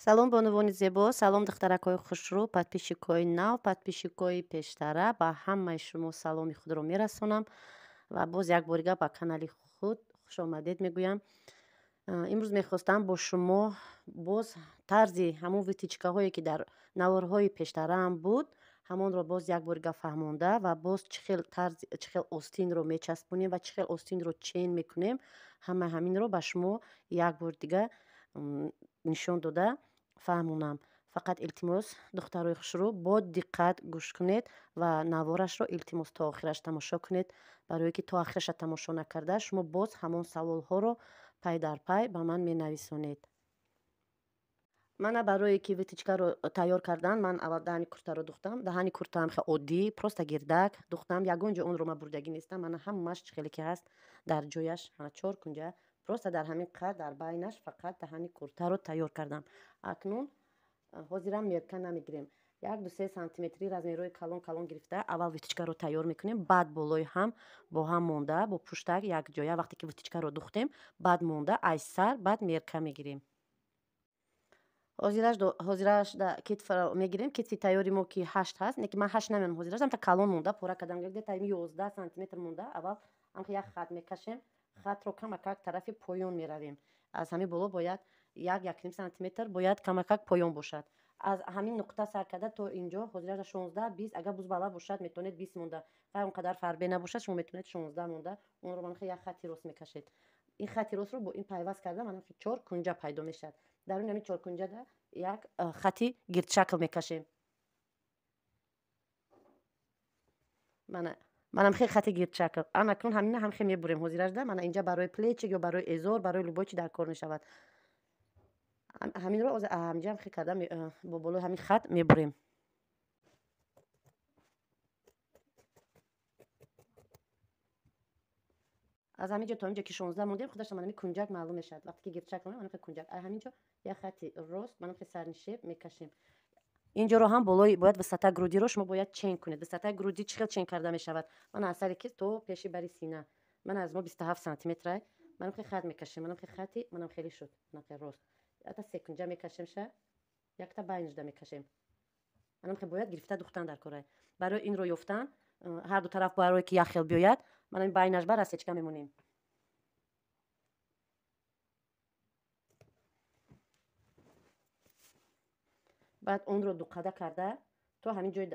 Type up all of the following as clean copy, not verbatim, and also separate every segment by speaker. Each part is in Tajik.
Speaker 1: Салом, бонувони зебо, салом, духтаракҳои хушрӯ, подписчикҳои нав, подписчикҳои пештара. Ба ҳамаи шумо саломи худро мерасонам ва боз як борига ба канали худ хушомадед мегӯям. Имрӯз мехостам бо шумо боз тарзи ҳамон вытечкаҳое, ки дар наворҳои пештараам буд, ҳамонро боз як борига фаҳмонда ва боз чӣ хел тарз, чӣ хел остинро мечаспонем ва чӣ хел остинро чен мекунем, ҳама ҳаминро ба шумо як бор дига нишон дода фаҳмонам. Фақат илтимос, духтарои хушрӯ, бо диққат гӯш кунед ва наворашро илтимос то охираш тамошо кунед, барое ки то охираша тамошо накарда шумо боз ҳамон саволҳоро пай дар пай ба ман менависонед. Мана барое ки вытечкаро тайёр кардан, ман аввал даҳани куртаро духтам. Даҳани куртаам хеле оддӣ, просто гирдак духтам, ягон ҷо онро ман бурдагӣ нестам. Мана ҳамааш чӣ хеле ки ҳаст дар ҷояш, ҳама чор кунҷа, просто дар ҳамин қад дар байнаш фақат даҳани куртаро тайёр кардам. Акнун ҳозирам мерка намегирем. 1-2-3 сантиметри размерҳои калон калон гирифта аввал вытечкаро тайёр мекунем, баъд болои ҳам бо ҳам монда, бо пуштак якҷоя вақте ки вытечкаро духтем, баъд монда аз сар баъд мерка мегирем. Ҳозираш китфро мегирем. Китфи тайёри мо ки 8 ҳаст, не ки ман 8 намеонам, ҳозираш ҳамта калон монда пора кардам, где-то 11 сантиметр монда. Аввал ҳамха як хат мекашем, хатро камакак тарафи поён меравем. Аз ҳамин боло бояд 1-1.5 сантиметр бояд камакак поён бошад. Аз ҳамин нуқта сар карда то инҷо ҳозираш 16-20, агар буз бала бошад метавонед 20 монда, ғайр он қадар фарбе набошад шумо метавонед 16 монда. Онро ман як хати рост мекашед. Ин хати ростро бо ин пайваст карда ман 4 кунҷа пайдо мешавад. Дар ин ҳамин 4 кунҷада як хати гирдшакл мекашем. Манам хеле хати гирдшакл. Анакнун ҳамина ҳам хеле мебурем ҳозиражда. Мана инҷа барои плечик ё барои эзор, барои любой чи дар кор мешавад. Ҳаминро ҳаминҷа ҳам хеле карда бо болои ҳамин хат мебурем. Аз ҳамин ҷо то инҷо ки 16 мондем, худаш мана ҳамин кунҷак маълум мешавад. Вақте ки гирдшакл мемонем, мана кунҷак. Аз ҳамин ҷо як хати рост, мана хеле сарнишеб мекашем. Инҷоро ҳам болои бояд высота грудиро шумо бояд чен кунед. Высота груди чӣ хел чен карда мешавад? Мана аз сари кис то пеши бари сина. Мана аз мо 27 сантиметр. Мана хеле хат мекашем. Мана хеле хати, мана хеле шуд. Мана хеле рост. Ята се кунҷа мекашем ша, якта байнижда мекашем. Мана хеле бояд гирифта духтан дар корай. Барои инро ёфтан, ҳар ду тараф барое ки як хел биёяд, мана ин байнаш ба рассечка мемонем. Баъд онро дуқада карда то ҳамин ҷои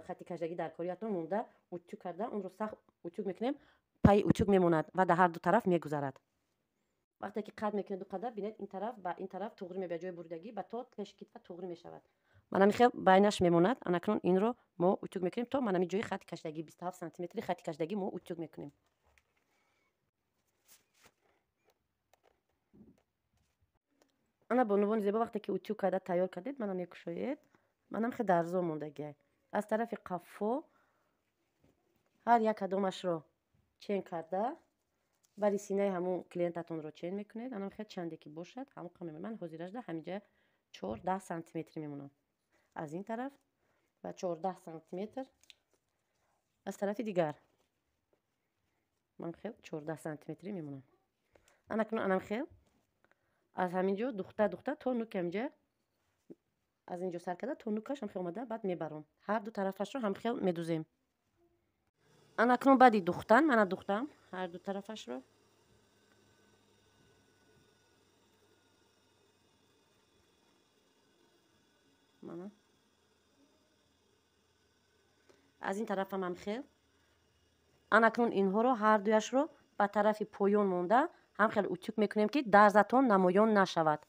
Speaker 1: хати кашдагӣ дар кориятон монда утюг карда, онро сахт утюг мекунем, пайи утюг мемонад ва дар ҳар ду тараф мегузарад. Вақте ки қад мекунед дуқада, бинед ин тараф ба ин тараф туғри мебиёд, ҷои буридагӣ ба то пеши китфа туғри мешавад. Мана ҳамин хел байнаш мемонад. Анакнун инро мо утюг мекунем то мана ҳамин ҷои хати кашдагӣ, 27 сантиметри хати кашдагӣ мо утюг мекунем. Ана бонувони зебо, вақте ки утюг карда тайёр кардед, мана мекушоед. Манам хел дарзо мондагиай. Аз тарафи қаффо ҳар як кадомашро чен карда бари синаи ҳамон клиентатонро чен мекунед. Анам хел чанде ки бошад, ҳамон қам мемонад. Ман ҳозиражда ҳаминҷа 14 сантиметр мемонам. Аз ин тараф ва 14 сантиметр аз тарафи дигар. Ман хел 14 сантиметри мемонам. Анакнун анам хел аз ҳамин ҷо духта духта то нуки ҳаминҷа, аз ин ҷо сар карда то нукаш ҳам хел омада баъд мебаром. Ҳар ду тарафашро ҳам хел медузем. Анакнун баъди духтан, мана духтам ҳар ду тарафашро. Мана аз ин тарафам ҳам хел. Анакнун инҳоро ҳар дуяшро ба тарафи поён монда ҳам хел утюг мекунем, ки дарзатон намоён нашавад.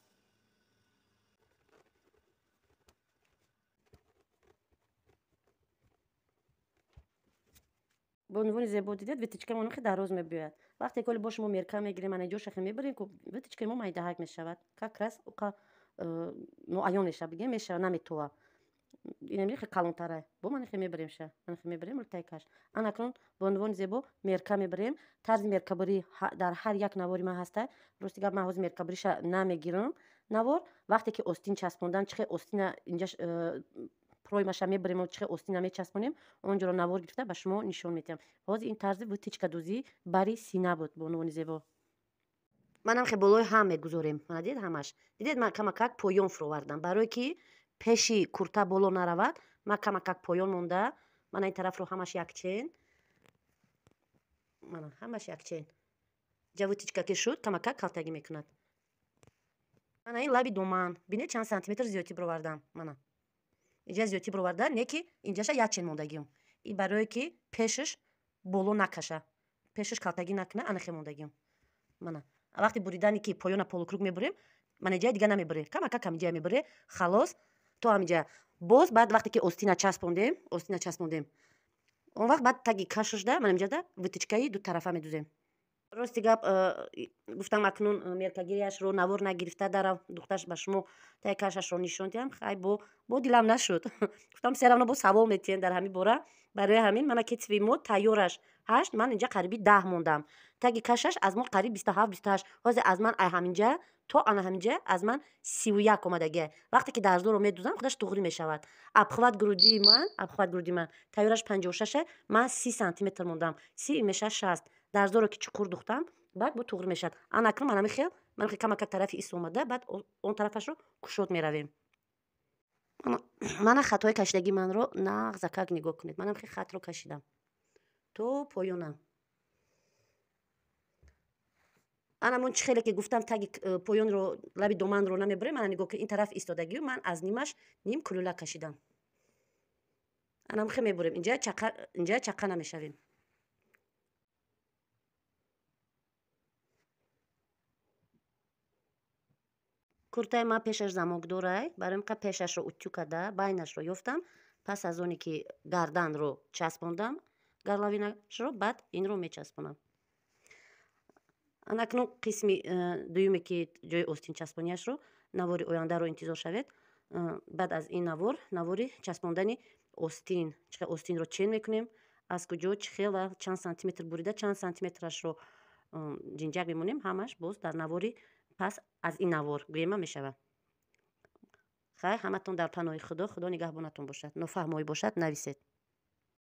Speaker 1: Бонувони зебо, дидед, вытечкаи мо хеле дароз мебиёяд. Вақте ки ҳоли бо шумо мерка мегирем, мана инҷо шахе мебарем, ку вытечкаи мо майдаҳак мешавад. Как раз уқа ноаён мешавад, бигем мешавад, наметова. Инам хеле калонтара. Бо мана хеле мебарем ша. Мана хеле мебарем ултайкаш. Анакнун бонувони зебо мерка мебарем. Тарзи меркабурӣ дар ҳар як навори ман ҳаста. Рости гап, ман ҳозир меркабуриша намегирам. Навор вақте ки остин часпондан, чӣ хел остина инҷа проймаша мебарем, чӣ хел остина мечаспонем, онҷоро навор гирифта ба шумо нишон медиҳам. Ҳозир ин тарзи вытечкадӯзӣ бари сина буд, бонувони зебо. Манам хе болои ҳам мегузорем. Мана дидед ҳамаш. Дидед ман камакак поён фуровардам. Барое ки пеши курта боло наравад, ман камакак поён монда. Мана ин тарафро ҳамаш якчен. Мана ҳамаш якчен. Ҷа вытачка ки шуд, камакак калтагӣ мекунад. Мана ин лаби доман. Бинед чанд сантиметр зиёдтӣ бировардам. Мана. Инҷа зиёдтӣ бироварда, не ки инҷаша якчен мондагиам. Ин барое ки пешаш боло накаша. Пешаш калтагӣ накуна, ана хе мондагиам. Мана. Вақти буридане ки поёна полукруг мебурем, мана инҷа дига намебуре. Камакак ҳаминҷа мебуре, халос то ҳаминҷа. Боз баъд вақте ки остина часпондем, он вақт баъд таги кашашда, мана инҷада вытачкаи дутарафа медузем. Рости гап гуфтам акнун меркагирияшро навор нагирифта дарав духташ ба шумо таги кашашро нишон диҳам. Хай бо дилам нашуд. Гуфтам все равно бо савол метиҳен дар ҳамин бора. Барои ҳамин мана кетфи мо тайёраш 8, ман инҷа қариби 10 мондам. Таги кашаш аз мо қариб 27 28. Ҳозир аз ман ай ҳаминҷа то ана ҳаминҷа аз ман 31 омадагия. Вақте ки дарзоро медузам худаш туғрӣ мешавад. Обхват грудии ман тайёраш 56, ман 30 сантиметр мондам. 30 мешавад 60. Дарзоро ки чуқур духтам, баъд бо туғрӣ мешавад. Ана акнун ман ҳамин хел, ман хел камакак тарафи ис омада, баъд он тарафашро кушод меравем. Мана хатҳои кашидагии манро нағзакак нигоҳ кунед. Манам хел хатро кашидам то поёна. Анамон чӣ хеле ки гуфтам таги поёнро лаби доманро намебурем. Мана нигоҳ кунед, ин тараф истодагию ман аз нимаш ним кулула кашидам. Анам хел мебурем. Инҷа чақа намешавем. Куртаи ман пешаш замок дорай, барои ин қа пешашро утюг карда, байнашро ёфтам. Пас аз оне ки гарданро часпондам, горловинашро, баъд инро мечаспонам. Анакнун қисми дуюме ки ҷои остин часпонияшро навори ояндаро интизор шавед. Баъд аз ин навор, навори часпондани остин, чӣ хел остинро чен мекунем, аз куҷо чӣ хел ва чанд сантиметр бурида, чанд сантиметрашро ҷинҷак мемонем, ҳамаш боз дар навори пас аз ин навор гӯема мешавад. Хай, ҳаматон дар паноҳи Худо, Худо нигаҳбонатон бошад. Нофаҳмоӣ бошад, нависед.